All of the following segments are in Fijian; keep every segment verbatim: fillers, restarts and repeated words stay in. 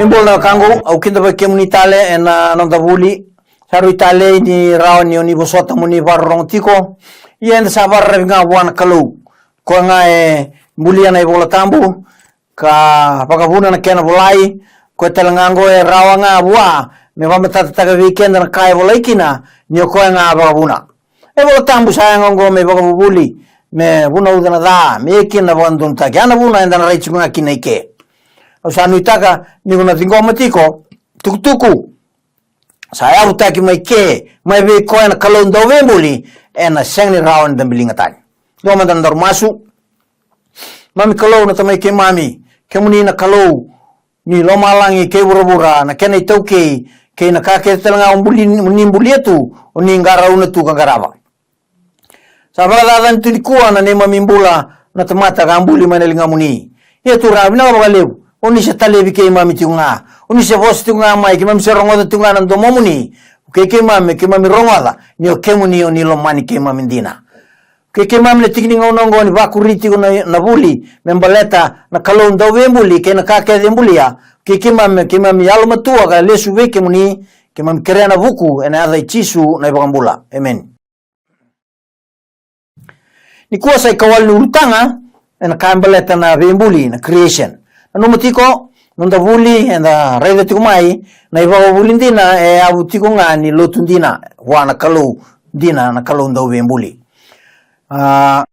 Ni bula na wekaqu, au kidavaki kemuni tale ena noda vuli. Sa rui talei ni rawa ni o ni vosota mo ni vakarorogo tiko. Ia eda sa vakararavi ga vua na Kalou. Koya ga e bulia na iVola Tabu ka vakavuna na kena volai. Koya tale ga oqo e rawa ga vua me vamatatataka vei keda na ka e volai kina, ni o koya ga a vakavuna. E Vola Tabu sa yaga oqo me vakavuvuli, me vunauca na ca, me ia kina na vakadodonutaki. A na vuna eda na rai tiko ga kina i ke. Au sa nuitaka ni ko na ciqoma tiko tukutuku sa yavutaki mai ke, mai vei koya na Kalou dauveibuli, ena sega ni rawa ni da biliga tani. Dua mada na daru masu. Mami Kalou na Tamai keimami, kemuni na Kalou ni lomalagi kei vuravura, na kena itaukei, kei na ka kece tale ga o buli, ni bulia tu, o ni qarauna tu ka qarava. Sa vakacacani tu nikua na neimami bula na tamata ka buli mai na ligamuni. Ia Turaga, vinaka vakalevu, o ni se talevi keimami tiko ga, o ni se vosa tiko ga mai, keimami se rogoca tiko ga na domomuni. Kei keimami, keimami rogoca ni o kemuni o ni lomani keimami dina. Kei keimami na tiki ni gauna oqo ni vakuri tiko na, na vuli me baleta na Kalou dauveibuli kei na ka kece e bulia. Kei keimami, keimami yalomatua ka lesu vei kemuni, keimami kerea na vuku ena yaca i Jisu na iVakabula. Emeni. Nikua sa ikawalu ni ulutaga ena ka e baleta na veibuli, na creation. Nanuma tiko, noda vuli eda raica tiko mai, na ivakavuvuli dina e yavu tiko ga ni lotu dina vua na Kalou dina, na Kalou dauveibuli. A,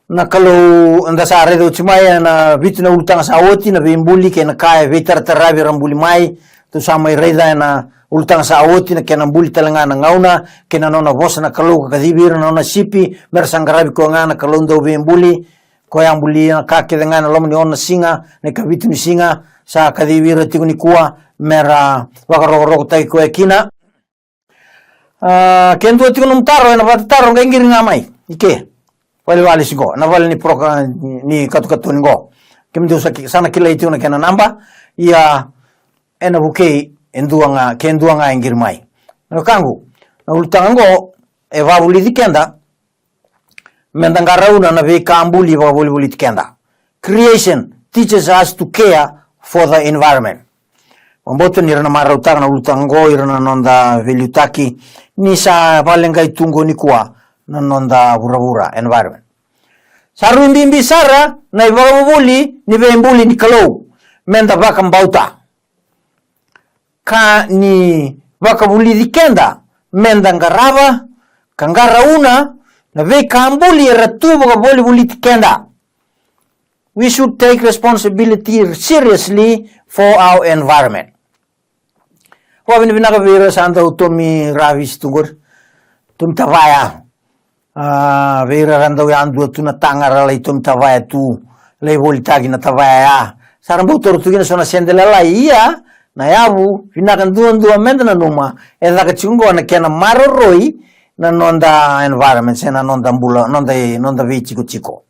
na Kalou eda sa raica oti mai ena vitu na ulutaga sa oti, na veibuli kei na ka e veitarataravi era buli mai. Tou sa mai raica ena ulutaga sa oti na kena buli tale ga na gauna kei na nona vosa na Kalou ka kacivi ira na nona sipi, me ra sa qaravi koya ga na Kalou dauveibuli. Koya a bulia na ka kece ga ena loma ni ono na siga, na ikavitu ni siga, sa kacivi ira tiko nikua me ra vakarokorokotaki koya kina. A, ke dua tiko nomu taro ena vakatataro, qai qiri ga mai i ke. Vale, vale siqo, na vale ni proka ni katukatuni qo. Kemudou sa ki-, sa na kilai tiko na kena naba. Ia ena vukei e dua ga, ke dua ga e qiri mai. Na wekaqu, na ulutaga qo e vakavulici keda meda qarauna na veika buli vakavolivoliti keda. Creation teaches us to care for the environment. Vakabauta ni ra na marautaka na ulutaga qo ira na noda veiliutaki, ni sa vakaleqai tu qo nikua na noda vuravura, environment. Sa rui bibi sara na ivakavuvuli ni veibuli ni Kalou meda vakabauta ka ni vakavulici keda meda qarava ka qarauna na veika buli era tu vakavolivoliti keda. We should take responsibility seriously for our environment. Vakavinavinaka vei ira sa dau tomi ravisi tu qori, tomi tavaya. A, vei ira ra dau yadua tu na taga ra lai tomi tavaya tu, lai volitaki na tavaya ya. Sa ra bau toro tu kina so na sede lalai, ia na yavu vinaka duadua meda nanuma e caka tiko qo na kena maroroi na noda environment se na noda bula, noda, noda veitikotiko.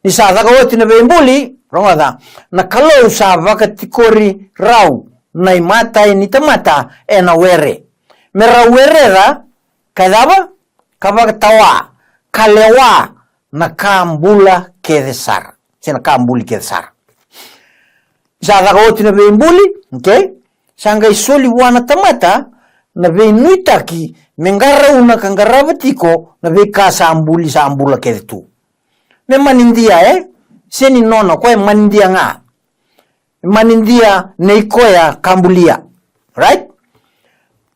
Ni sa caka oti na veibuli, rogoca, na Kalou sa vakatikori rau na imatai ni tamata ena were me rau wereca, ka cava? Ka vakatawa, ka lewa na ka bula kece sara, se na ka buli kece sara. Sa caka oti na veibuli, okay? Sa qai soli vua na tamata na veinuitaki me qarauna ka qarava tiko na veika sa buli, sa bula kece tu. Me manidia, e? Se ni nona, koya e manidia ga. Manidia nei koya ka bulia. Right?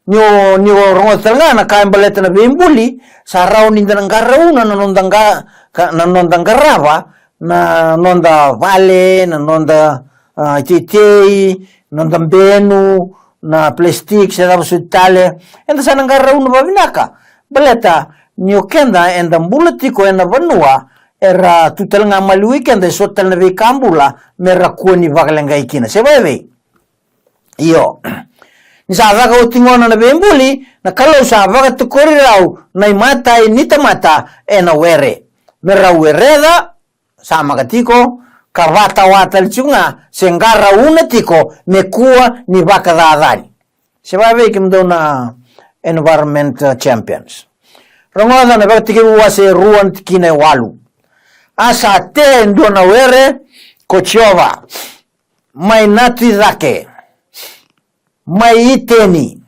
Ni o, ni o rogoca tale ga na ka e baleta na veibuli, sa rawa ni da na qarauna na noda qa-, ka-, na noda qarava, na noda vale, na noda, a, iteitei, noda benu, na plastic, se cava soti tale. Eda sa na qarauna vavinaka. Baleta ni o keda eda bula tiko ena vanua era tu tale ga maliwai keda, e so tale na veika bula me ra kua ni vakaleqai kina. Se vakaevei? Io. Ni sa caka oti gona na veibuli, na Kalou sa vakatikori rau na imatai ni tamata ena were me rau wereca, samaka tiko, ka vatawa tale tiko ga, se qarauna tiko me kua ni vakacacani. Se vakaevei kemudou na environment, uh, champions? Rogoca na Vakatekivu wase rua na tikina e walu. A sa tea e dua na were ko Jiova, mai Natui Cake, mai Iteni.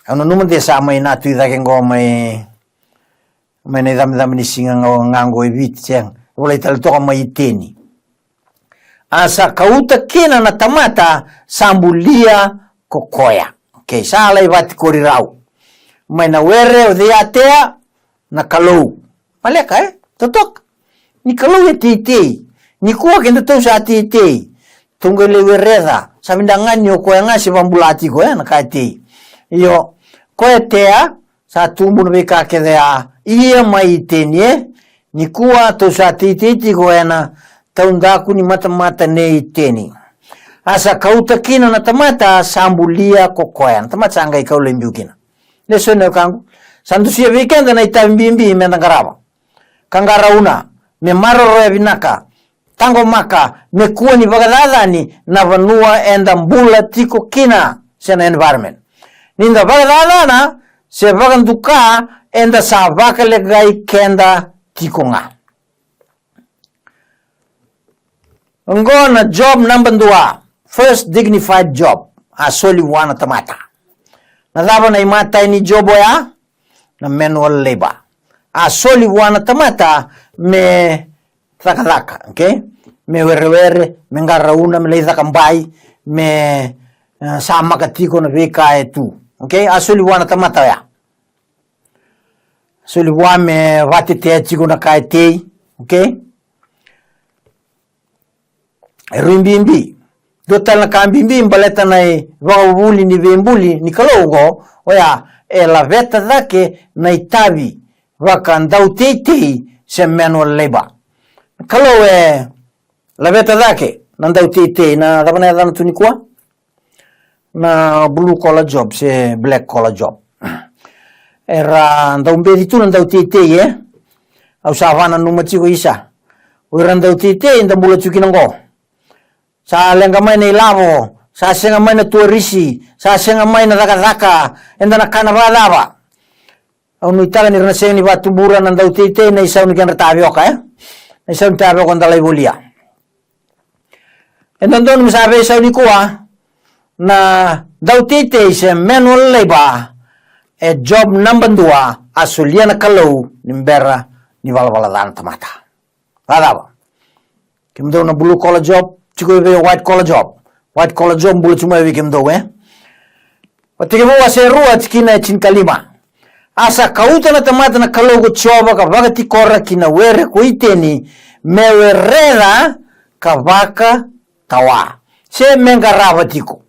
Au nanuma de sa mai Natui Cake qo mai, mai na icabecaba ni siga ga, ga qo e Viti, sega. Volai tale toka mai Iteni. A sa kauta kina na tamata sa bulia ko koya. Okay, sa lai vati kori rau. Mai na were o cei a tea? Na Kalou. Maleka, e? Totoka. Ni Kalou e teitei. Nikua keda tou sa teitei. Tou qai lai wereca. Sa vinaka ga ni o koya ga se vabula tiko, e? Na ka e tei. Io, koya e tea, sa tubu na veika kece ya, ia mai Iteni, e? Nikua tou sa teitei tiko ena taudaku ni matamata nei Iteni. A sa kauta kina na tamata sa bulia ko koya. Na tamata sa qai kau lai biu kina. Lesoni, na wekaqu, sa dusia vei keda na itavi bibi meda qarava ka qarauna me maroroya vinaka, taqomaka me kua ni vakacacani na vanua eda bula tiko kina, se na environment. Ni da vakacacana se vakaduka, eda sa vakaleqai keda tiko ga. Oqo na job naba dua, first dignified job, a soli vua na tamata. Na cava na imatai ni job oya? Na manual labor. A soli vua na tamata me cakacaka, okay? Me werewere, me qarauna, me lai caka bai, me, e, samaka tiko na veika e tu. Okay? A soli vua na tamata oya. Soli vua me vatetea tiko na ka e tei, okay? E rui bibi. Dua tale na ka bibi baleta na ivakavuvuli ni veibuli ni Kalou oqo, oya e laveta cake na itavi vakadauteitei se manual labor. Kalou e laveta cake na dauteitei, na cava na yacana tu nikua? Na blue collar job se black collar job. Era dau beci tu na dauteitei, e? Au sa vakananuma tiko isa. O ira dauteitei da bula tiko kina oqo. Sa leqa mai na ilavo, sa sega mai na tuarisi, sa sega mai na cakacaka, eda na kana vakacava? Au nuitaka ni ra na sega ni vakatubura na dauteitei na isau ni kedra tavioka, e? Na isau ni tavioka da lai volia. E dodonu me sa veisau nikua na dauteitei se manual labor, e job naba dua a solia na Kalou ni bera ni valavala ca na tamata. Vakacava? Kemudou na blue collar job, tiko vei white collar job. White collar job, bula tu mai vei kemudou, e? Vakatekivu wase rua tikina e tinikalima. A sa kauta na tamata na Kalou ko Jiova ka vakatikora ki na were ko Iteni me wereca ka vakatawa, se me qarava tiko.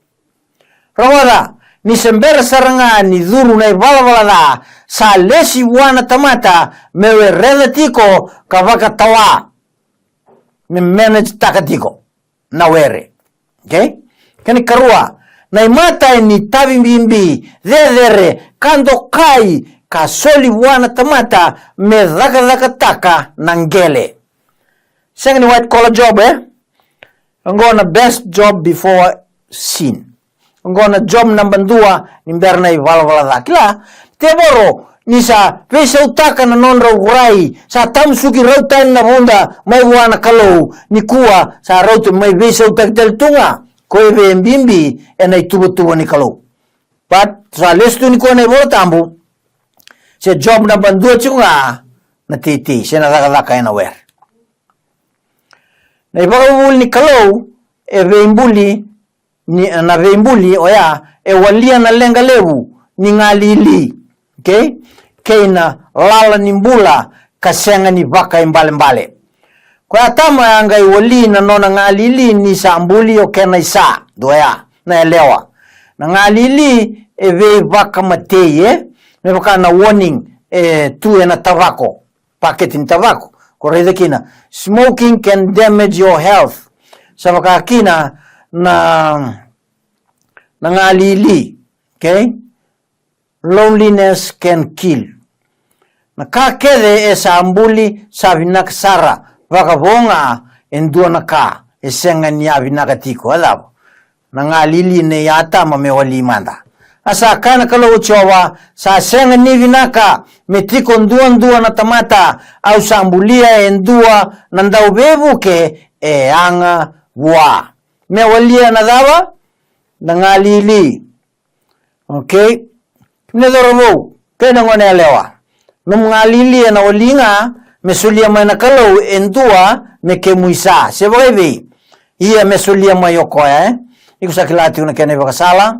Rogoca, ni se bera sara ga ni curu na ivalavala ca, sa lesi vua na tamata me wereca tiko ka vakatawa, me manage taka tiko na were. Okay? Kena ikarua, na imatai ni tavi bibi, cecere, ka dokai, ka soli vua na tamata me cakacakataka na qele. Sega ni white collar job, e? Oqo na best job before sin. Oqo na job naba dua ni bera na ivalavala ca. Kila, tevoro, ni sa veisautaka na nodrau rai, sa tamusuki rau tani na vuda mai vua na Kalou, nikua sa rauta mai veisautaki tale tu ga ko ivei e bibi ena ituvatuva ni Kalou. But sa lesu tu nikua na iVola Tabu, se job naba dua tiko ga na teitei, se na cakacaka ena were. Na ivakavuvuli ni Kalou e veibuli, ni, na veibuli oya e walia na leqa levu ni galili, okay? Kei na lala ni bula ka sega ni vakaibalebale. Ko Atama a qai wali na nona galili ni sa buli o kena isa, dua ya, na yalewa. Na galili e veivakamatei, e? Me vaka na warning e tu ena tavako, paketi ni tavako. Ko raica kina, smoking can damage your health. Sa vaka kina na, na galili, okay? Loneliness can kill. Na ka kece e sa buli sa vinaka sara, vakavo ga e dua na ka e sega ni a vinaka tiko, a cava? Na galili nei Atama me wali mada. A sa kaya na Kalou o Jiova, sa sega ni vinaka me tiko duadua na tamata, au sa bulia e dua na dauveivuke e yaga vua. Me walia na cava? Na galili. Okay? Kemuni cauravou kei na gone yalewa, nomu galili ena wali ga me solia mai na Kalou e dua me kemu isa. Se vakaivei? Ia me solia mai o koya, e? Iko sa kila tiko na kena ivakasala.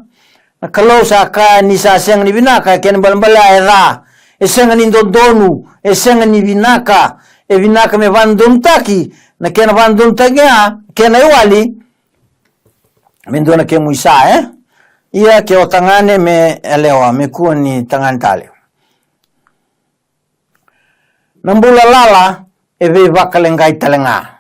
Na Kalou sa kaya ni sa sega ni vinaka, e kena ibalebale e ca. E sega ni dodonu, e sega ni vinaka. E vinaka me vakadodonutaki, na kena vakadodonutaki ga, kena iwali, me dua na kemu isa, e? Ia ke o tagane me yalewa, me kua ni tagane tale. Na bula lala e veivakaleqai tale ga.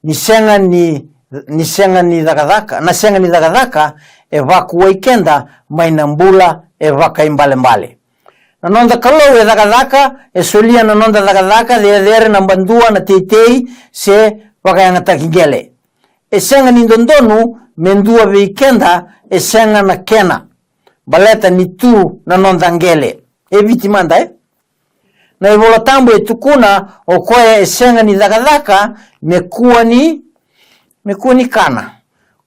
Ni sega ni, ni sega ni cakacaka, na sega ni cakacaka e vakuai keda mai na bula e vakaibalebale. Na noda Kalou e cakacaka, e solia na noda cakacaka, cecere, naba dua, na teitei, se vakayagataki qele. E sega ni dodonu me dua vei keda e sega na kena, baleta ni tu na noda qele. E Viti mada, e? Na iVola Tabu e tukuna o koya e sega ni cakacaka me kua ni, me kua ni kana.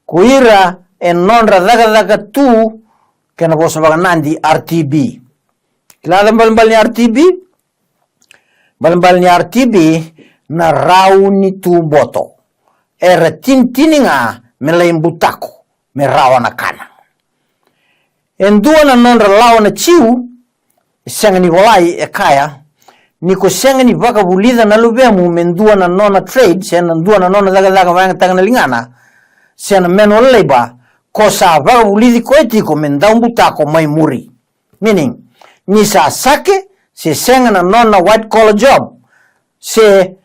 Ko ira e nodra cakacaka tu, kena vosa vakanadi, R T B. Kila na ibalebale ni R T B? Ibalebale ni R T B na rau ni tu boto. Era tinitini ga me lai butako me rawa na kana. E dua na nodra lawa na Jiu, e sega ni volai, e kaya, ni ko sega ni vakavulica na luvemu me dua na nona trade, se na dua na nona cakacaka vakayagataka na ligana, se na manual labour, ko sa vakavulici koya tiko me dau butako mai muri. Meaning, ni sa sake se sega na nona white collar job, se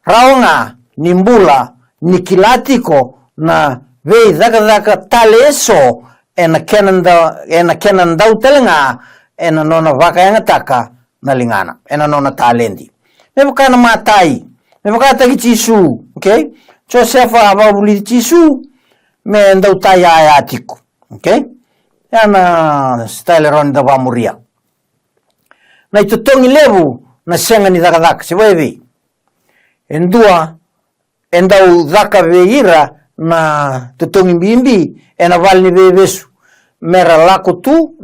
rawa ga ni bula ni kila tiko na veicakacaka tale eso ena kena da-, ena kena dau tale ga ena nona vakayagataka na ligana, ena nona taledi. Me vaka na matai, me vakataki Jisu, okay? Josefa a vakavulici Jisu me dau tai yaya tiko, okay? Ya na style rawa ni da vakamuria. Na itotogi levu na sega ni cakacaka, se vakaevei? E dua e dau caka vei ira na totogi bibi ena vale ni veivesu, mera lako tu,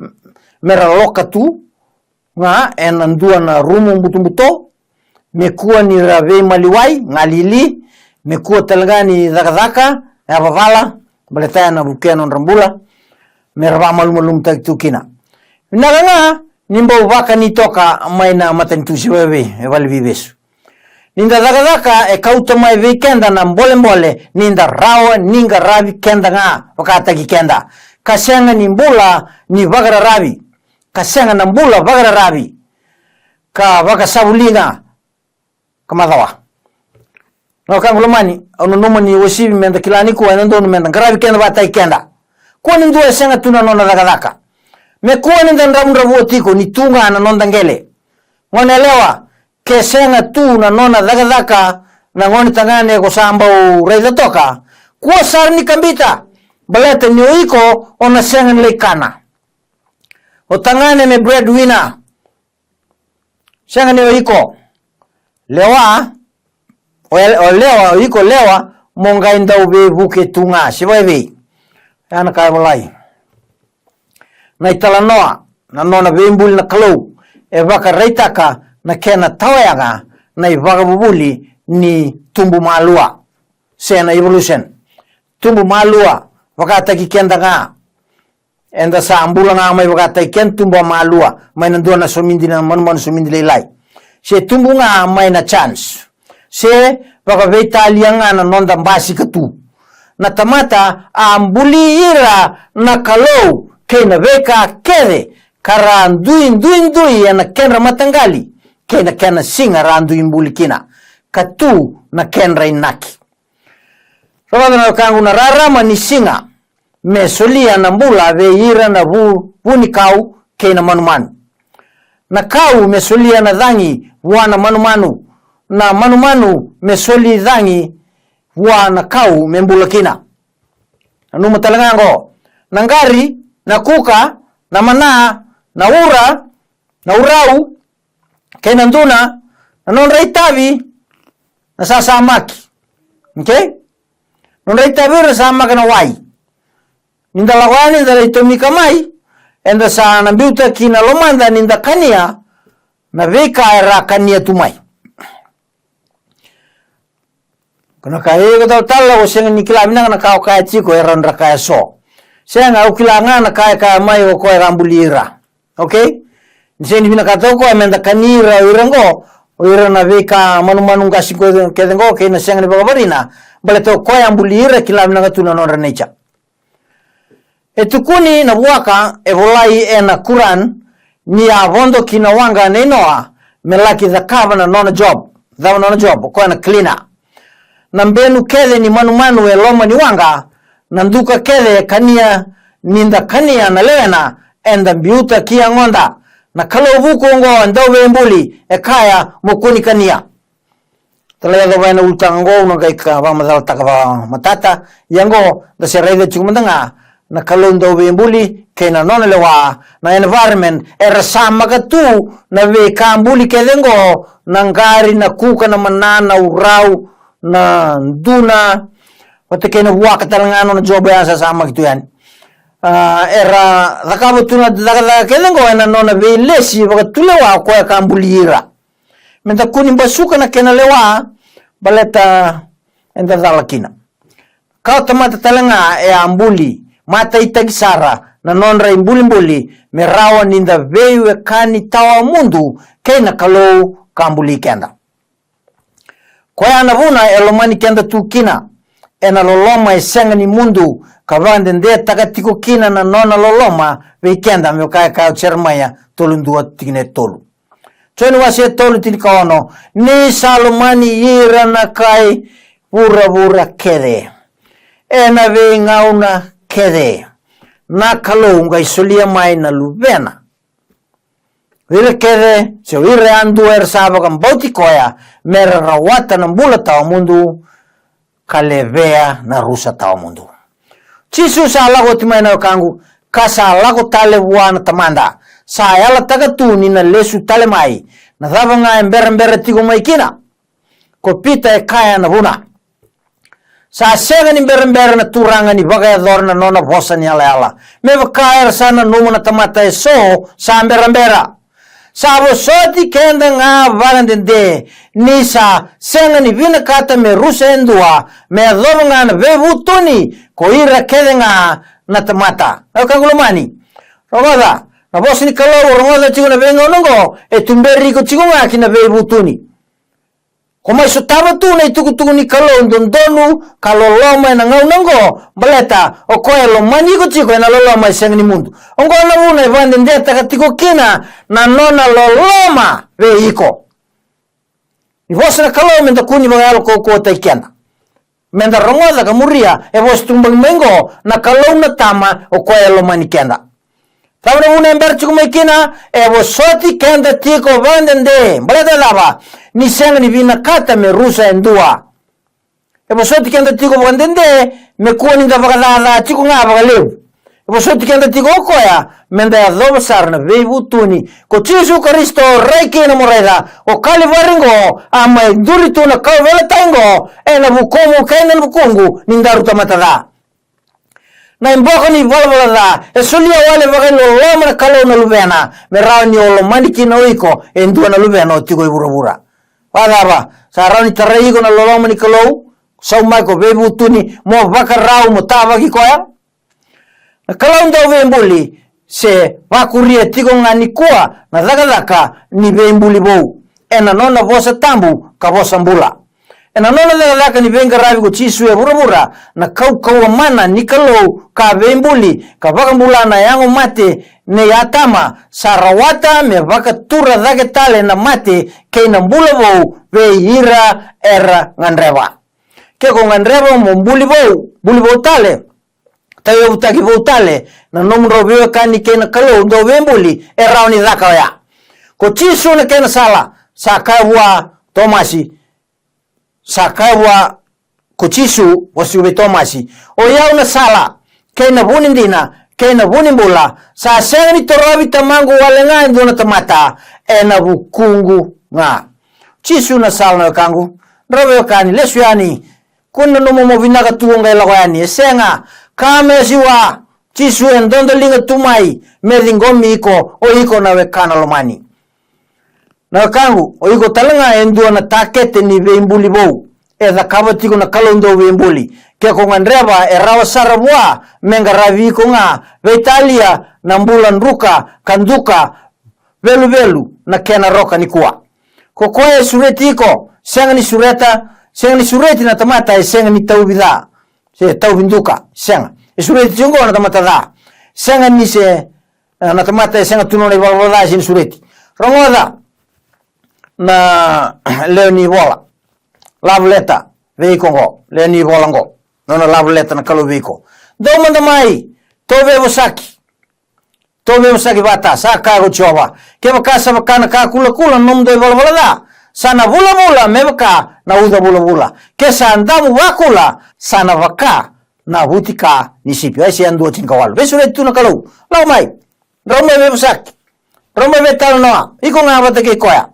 mera loka tu ga ena dua na rumu butobuto, me kua ni ra veimaliwai, galili, me kua tale ga ni cakacaka yavavala, baleta ya na vukea nodra bula, mera vakamalumalumutaki tu kina. Vinaka ga ni bau vaka ni toka mai na matanitu, se vakaevei, e vale ni veivesu. Ni da cakacaka e kauta mai vei keda na bolebole ni da rawa ni qaravi keda ga vakataki keda, ka sega ni bula ni vakararavi, ka sega na bula vakararavi, ka vakasavuliga, ka macawa. Na wekaqu lomani, au nanuma ni uasivi meda kila nikua e dodonu meda qaravi keda vakataki keda. Kua ni dua e sega tu na nona cakacaka. Me kua ni da dravudravua tiko ni tu ga na noda qele. Gone yalewa, ke sega tu na nona cakacaka na gone tagane ko sa bau raica toka, kua sara ni kabita, baleta ni o iko o na sega ni lai kana. O tagane me breadwinner, sega ni o iko. Lewa, o, o lewa, o iko lewa, mo qai dau veivuke tu ga, se vakaevei? Ya na ka e volai. Na italanoa, na nona veibuli na Kalou, e vakaraitaka na kena tawayaga na ivakavuvuli ni tubu malua, se na evolution. Tubu malua, vakataki keda ga. Eda sa bula ga mai vakataki keda tubu a malua, mai na dua na somidi na manumanu, somidi lailai. Se tubu ga mai na chance. Se vakaveitalia ga na noda basika tu. Na tamata a buli ira na Kalou kei na veika kece, ka ra dui, dui, dui ena kedra mataqali, kei na kena siga ra dui buli kina, ka tu na kedra inaki. Rogoca na wekaqu, na rarama ni siga me solia na bula vei ira na vu, vunikau kei na manumanu. Na kau me solia na cagi vua na manumanu. Na manumanu me soli cagi vua na kau me bula kina. Nanuma tale ga oqo. Na qari, na kuka, na mana, na ura, na urau, kei na duna, na nodra itavi, na sasamaki. Okay? Nodra itavi o ira na samaka na wai. Ni da lako yani da lai tomika mai, eda sa na biuta ki na lomada ni da kania na veika era kania tu mai. Ko na kaya, iko talatala, o sega ni kila vinaka na ka o kaya tiko, e rawa ni ra kaya so. Sega, au kila ga na ka e kaya mai o koya ka buli ira. Okay? Ni sega ni vinakata o koya me da kani ira o ira qo, o ira na veika manumanu qasi qo kece qo, kei na sega ni vakavarina, baleta o koya a buli ira, kila vinaka tu na nodra nature. E tukuni na vuaka e volai ena Quran ni a vodo ki na waqa nei Noa me laki cakava na nona job. Cava na nona job? O koya na cleaner. Na benu kece ni manumanu e loma ni waqa, na duka kece e kania ni da kania na lewena, eda biuta ki yagoda. Na Kalou vuku oqo e dauveibuli, e kaya mo kua ni kania. Tala yacova ena ulutaga oqo, au na qai ka vakamacalataka vakamatata. Ia oqo da se raica tiko mada ga na Kalou dauveibuli kei na nona lewa, na environment era samaka tu na veika buli kece oqo, na qari, na kuka, na mana, na urau, na duna, vata kei na vuaka tale ga, nona job ya sa samaki tu yani. A, era cakava tu na cakacaka kece oqo ena nona veilesi vakatulewa o koya ka buli ira. Me da kua ni basuka na kena lewa, baleta eda cala kina. Ka o tamata tale ga e a buli, mataitaki sara na nodra ibulibuli me rawa ni da veiwekani tawamudu kei na Kalou ka buli keda. Koya na vuna e lomani keda tu kina, ena loloma e sega ni mudu, ka vakadedetaka tiko kina na nona loloma vei keda, me vaka e kaya o Jeremaia tolu dua tikina e tolu. Joni wase e tolu tinikaono, ni sa lomani ira na kai vuravura kece, ena veigauna kece, na Kalou qai solia mai na Luvena. O ira kece, se o ira yadua era sa vakabauti koya, mera rawata na bula tawamudu, ka levea na rusa tawamudu. Jisu sa lako oti mai na wekaqu, ka sa lako tale vua na Tamada. Sa yalataka tu ni na lesu tale mai. Na cava ga e berabera tiko mai kina? Ko Pita e kaya na vuna. Sa sega ni berabera na Turaga ni vakayacora na nona vosa ni yalayala, me vaka era sa nanuma na tamata eso sa berabera. Sa vosoti keda ga vakadede, ni sa sega ni vinakata me rusa e dua, me yacova ga na veivutuni ko ira kece ga na tamata. Na wekaqu lomani, rogoca, na vosa ni Kalou o rogoca tiko na veigauna oqo, e tuberi iko tiko ga ki na veivutuni. Ko mai sotava tu na itukutuku ni Kalou dodonu ka loloma ena gauna oqo, baleta o koya e lomani iko tiko ena loloma e sega ni mudu. Oqo na vuna e vakadedetaka tiko kina na nona loloma vei iko. Ni vosa na Kalou meda kua ni vakayalo kaukauwataki keda. Meda rogoca ka muria, e vosa tu baki mai oqo na Kalou na Tama, o koya e lomani keda. Cava na vuna e bera tiko mai kina? E vosoti keda tiko vakadede. Baleta cava? Ni sega ni vinakata me rusa e dua. E vosoti keda tiko vakadede, me kua ni da vakacaca tiko ga vakalevu. E vosoti keda tiko o koya, meda yacova sara na veivutuni. Ko Jisu Karisito, rai kina mo raica, o Kalivari oqo, a mai duri tu na kauveilatai oqo, ena vukumu kei na vukuqu, ni daru tamata ca. Na iboka ni valavala ca, e solia wale vakailoloma na Kalou na Luvena, me rawa ni o lomani kina o iko, e dua na luvena o tiko i vuravura. Vakacava, sa rawa ni tarai iko na loloma ni Kalou, saumaki ko veivutuni, mo vakarau, mo tavaki koya? Na Kalou dauveibuli se vakuria tiko ga nikua na cakacaka ni veibuli vou, ena nona vosa tabu ka vosa bula. Ena nona cakacaka ni veiqaravi ko Jisu e vuravura, na kaukauwa mana ni Kalou ka veibuli, ka vakabula na yago mate nei Atama, sa rawata me vakatura cake tale na mate kei na bula vou vei ira era gadreva. Ke ko gadreva mo buli vou, buli vou tale, tauyavutaki vou tale, na nomudrau veiwekani kei na Kalou dauveibuli, e rawa ni caka oya. Ko Jisu na kena sala, sa kaya vua Tomasi, sa kaya vua ko Jisu, vosa tiko vei Tomasi, o i au na sala, kei na vu ni dina, kei na vu ni bula, sa sega ni torovi Tamaqu wale ga e dua na tamata, ena vukuqu ga. Jisu na sala na wekaqu, drau veiwekani, lesu yani, Kua ni nanuma mo vinaka tu o qai lako yani, e sega. Come as you are. Jisu e dodoliga tu mai me ciqomi iko, o iko na wekana lomani. Na wekaqu, o iko tale ga e dua na takete ni veibuli vou e cakava tiko na Kalou dauveibuli. Ke ko gadreva, e rawa sara vua me qaravi iko ga, veitalia na bula druka ka duka veluvelu na kena roka nikua. Ko koya e sureti iko, sega ni sureta, sega ni sureti na tamata e sega ni tauvi ca se tauvi duka, sega. E sureti tiko oqo na tamata ca, sega ni se, e, na tamata e sega tu nona ivalavala ca e sega ni sureti. Rogoca na lewe ni vola, love letter vei iko oqo, lewe ni vola oqo, nona love letter na Kalou vei iko. Dou mada mai, tou veivosaki. Tou veivosaki vata, sa kaya ko Jiova. Kevaka sa vaka na ka kulakula na nomudou ivalavala ca, sa na vulavula me vaka na uca vulavula. Ke sa damu vakula, sa na vaka na vutika ni sipi. Aisea dua tinikawalu. Veisureti tu na Kalou. Lako mai. Drau mai veivosaki. Drau mai veitalanoa. Iko ga vata kei koya.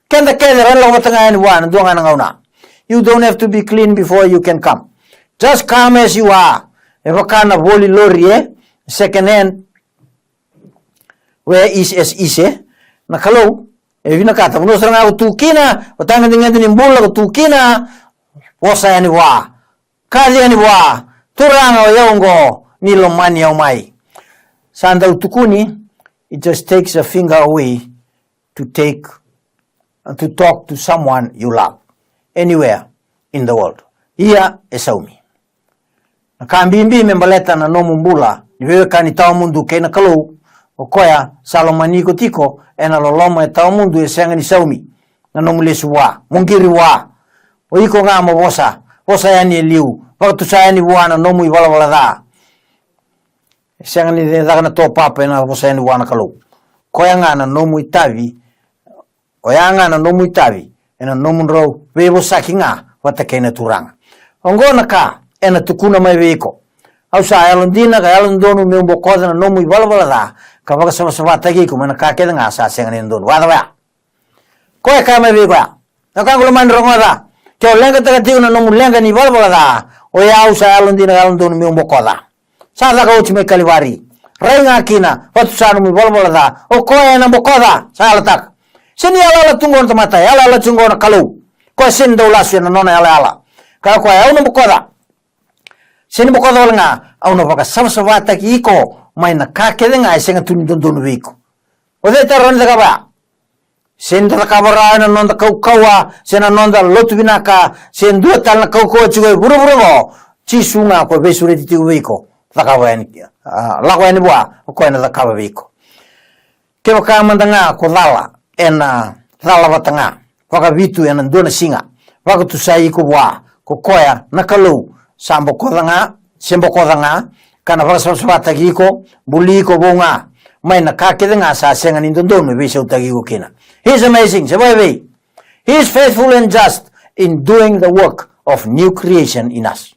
Keda kece, ra lako vata ga yani vua na dua ga na gauna. You don't have to be clean before you can come. Just come as you are. E vaka na voli lori, e? Second hand. Where is as is, e? Na Kalou e vinakata. Vanua sara ga ko tu kina, vatagedegede ni bula ko tu kina, vosa yani vua. Kaci yani vua. Turaga, o yau oqo, ni lomani au mai. Sa dau tukuni, it just takes a finger away to take, to talk to someone you love anywhere in the world. Ia e saumi. Na ka bibi me baleta na nomu bula ni veiwekani tawamudu kei na Kalou, o koya sa lomani iko tiko ena loloma e tawamudu e sega ni saumi. Na nomu lesu vua, mo qiri vua. O iko ga mo vosa, vosa yani e liu, vakatusa yani vua na nomu ivalavala ca. E sega ni caka na topapa ena vosa yani vua na Kalou. Koya ga na nomu itavi, oya ga na nomu itavi ena nomudrau veivosaki ga vata kei na Turaga. Oqo na ka ena tukuna mai vei iko. Au sa yalodina ka yalododonu meu bokoca na nomu ivalavala ca, ka vakasavasavataki iko mai na ka kece ga sa sega ni dodonu. Vacava ya? Koya e kaya mai vei koya, na wekaqu lomani, rogoca. Ke o leqataka tiko na nomu leqa ni valavala ca, oya au sa yalodina ka yalododonu meu bokoca. Sa caka oti mai Kalivari. Rai ga kina, vakatusa nomu ivalavala ca, o koya ena bokoca. Sa yalataka. Sega ni yalayala tu qo na tamata, yalayala tu qo na Kalou. Koya sega ni dau lasu ena nona yalayala. Kaya o koya, au na bokoca. Sega ni bokoca wale ga, au na vakasavasavataki iko mai na ka kece ga e sega tu ni dodonu vei iko. O cei e rawa ni cakava ya? Se da cakava rawa ena noda kaukauwa, se na noda lotu vinaka, se dua tale na kaukauwa tiko e vuravura oqo, Jisu ga ko e veisureti tiko vei iko, cakava yani, a, lako yani vua, o koya ena cakava vei iko. Kevaka mada ga ko cala, ena cala vata ga, vakavitu ena dua na siga, vakatusai iko vua ko koya na Kalou, sa bokoca ga, se bokoca ga, ka na vakasavasavataki iko, buli iko vou ga mai na ka kece ga sa sega ni dodonu e veisautaki iko kina. He is amazing, se vakaevei? He is faithful and just in doing the work of new creation in us.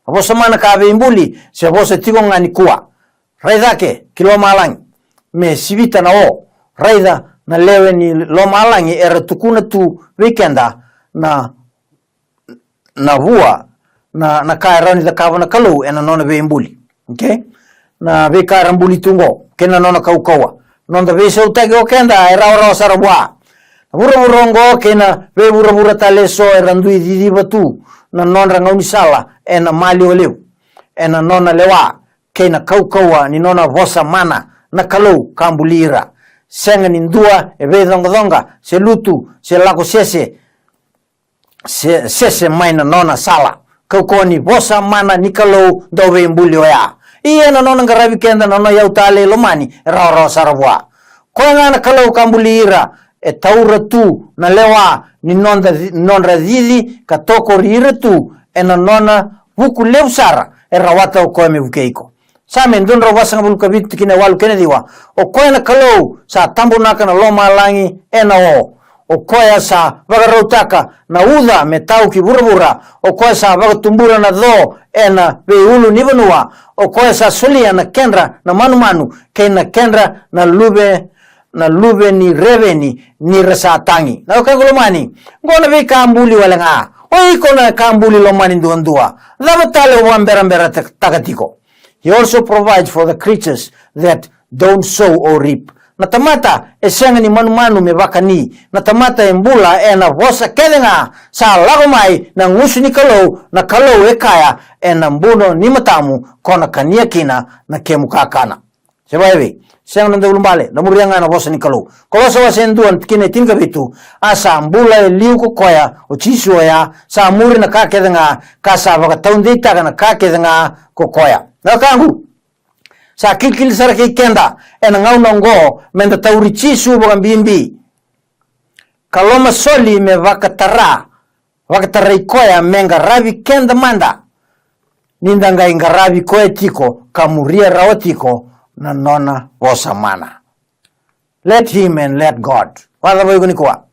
Na vosa mana ka veibuli, se vosa tiko ga nikua. Rai cake ki lomalagi me sivita na o. Raica na lewe ni lomalagi era tukuna tu vei keda na, na vua, na, na ka e rawa ni cakava na Kalou ena nona veibuli. Okay? Na veika era buli tu oqo kei na nona kaukauwa. Noda veisautaki o keda e rawarawa sara vua. Na vuravura oqo kei na veivuravura tale eso era dui ciciva tu na nodra gaunisala ena maliwa levu, ena nona lewa kei na kaukauwa ni nona vosa mana na Kalou ka buli ira. Sega ni dua e veicoqacoqa, se lutu, se lako sese, se, sese mai na nona sala. Kaukauwa ni vosa mana ni Kalou dauveibuli oya. Ia na nona qaravi keda na nona iyau talei lomani e rawarawa sara vua. Koya ga na Kalou ka buli ira, e taura tu na lewa ni noda ci-, nodra cici ka tokori ira tu ena nona vuku levu sara e rawata o koya me vukei iko. Same dua na drau vasagavulu ka vitu, tikina e walu kei na ciwa. O koya na Kalou sa tabonaka na lomalagi ena o. O koya sa vakarautaka na uca me tau ki vuravura. O koya sa vakatubura na co ena veiulunivanua. O koya sa solia na kedra na manumanu kei na kedra na luve, na luve ni reveni ni ra sa tagi. Na wekaqu lomani, oqo na veika buli wale ga. O iko na ka buli lomani duadua, cava tale o vakaberaberataka tiko? He also provides for the creatures that don't sow or reap. Na tamata e sega ni manumanu me vakani, na tamata e bula ena vosa kece ga sa lako mai na gusu ni Kalou, na Kalou e kaya ena buno ni matamu, ko na kania kina na kemu kakana. Se vakaevei? Sega na daulubale, na muria ga na vosa ni Kalou. Kolosa wase e dua na tikina e tinikavitu, a sa bula e liu ko koya, o Jisu oya, sa muri na ka kece ga, ka sa vakataudeitaka na ka kece ga ko koya. Na wekaqu, sa kilikili sara kei keda ena gauna oqo meda tauri Jisu vakabibi, ka lomasoli me vakatara, vakatarai koya me qaravi keda mada, ni da qai qaravi koya tiko ka muria rawa tiko na nona vosa mana. Let him and let God. Vakacava iko nikua?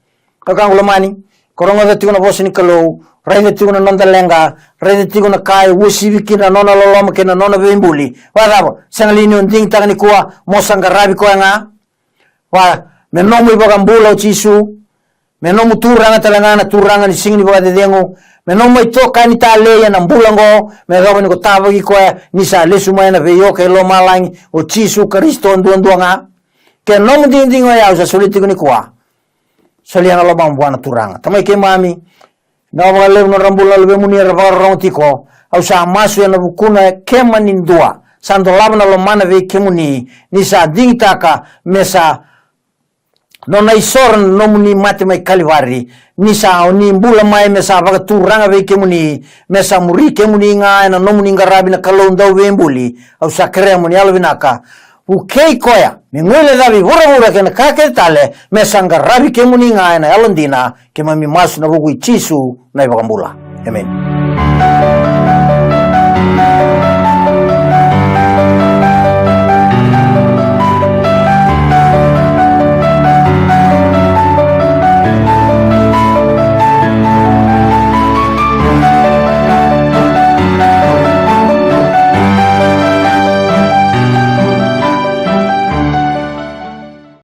Wekaqu lomani, ko rogoca tiko na vosa ni Kalou, raica tiko na noda leqa, raica tiko na ka e uasivi kina na nona loloma kei na nona veibuli. Vakacava? Sega li ni o digitaka nikua mo sa qaravi koya ga? Vua, me nomu iVakabula o Jisu, me nomu Turaga tale ga na Turaga ni Siga ni Vakacecegu, me nomu itokani talei ena bula oqo, me yacova ni ko tavaki koya, ni sa lesu mai ena veiwekani lomalagi, o Jisu Karisito duadua ga. Ke nomu digidigi oya, au sa solia tiko nikua. Solia na lomamu vua na Turaga. Tamai keimami, na vakalevu nodra bula na luvemuni era vakarorogo tiko. Au sa masu ena vukuna kemuni dua, sa dolava na lomana vei kemuni, ni sa digitaka me sa nona isoro na nomuni mate mai Kalivari, ni sa o ni bula mai me sa vakaturaga vei kemuni, me sa muri kemuni ga ena nomuni qaravi na Kalou dauveibuli. Au sa kerea mo ni yalovinaka, vukei koya me guilecavi vuravura kei na ka kece tale, me sa qaravi kemuni ga ena yalodina. Keimami masu ena vuku i Jisu na iVakabula. Emeni.